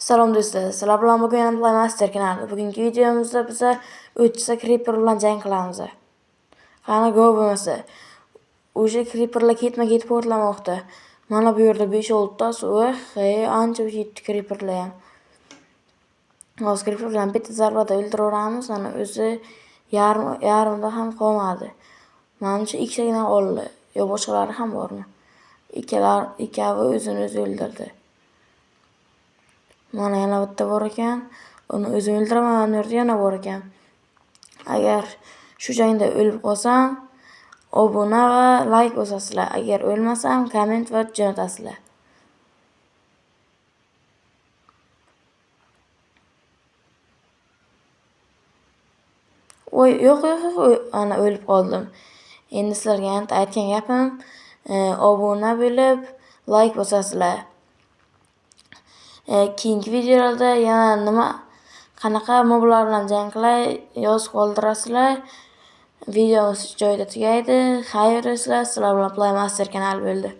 Salom do'stlar, sizlar bilan bugun yana Playmaster kanalida. Bugungi videomizda biza 30 ta creeper bilan jang qilamiz. Qani go bo'lmasa. O'sha creeperlar ketma-ket portlamoqda. Mana bu yerda 5-6 tasi, hey, ancha ketdi creeperlar ham. Hozir creeper bilan bitta zarbada o'ldiraveramiz. Mana o'zi yarmida ham qolmadi. Manimcha ikkitagina qoldi. Yo boshqalari ham bormi? Ikkavi o'zini o'zi o'ldirdi. Mana yana bitta bor ekan. Uni o'zim o'ldiraman, mana bu yerda yana bor ekan. Agar shu jangda o'lib qolsam, obuna va like bosasizlar. Agar o'lmasam, komment va jo'natasizlar. Voy, yo'q, yo'q, yo'q, ana o'lib qoldim. Endi sizlarga aytgan gapim, obuna bo'lib, like bosasizlar. Keyingi videolarda yana nima, qanaqa moblar bilan jang qilay yozib qoldirasizlar. Videomiz joyida tugaydi. Xayr do'stlar, sizlar bilan Playmaster kanali bo'ldi.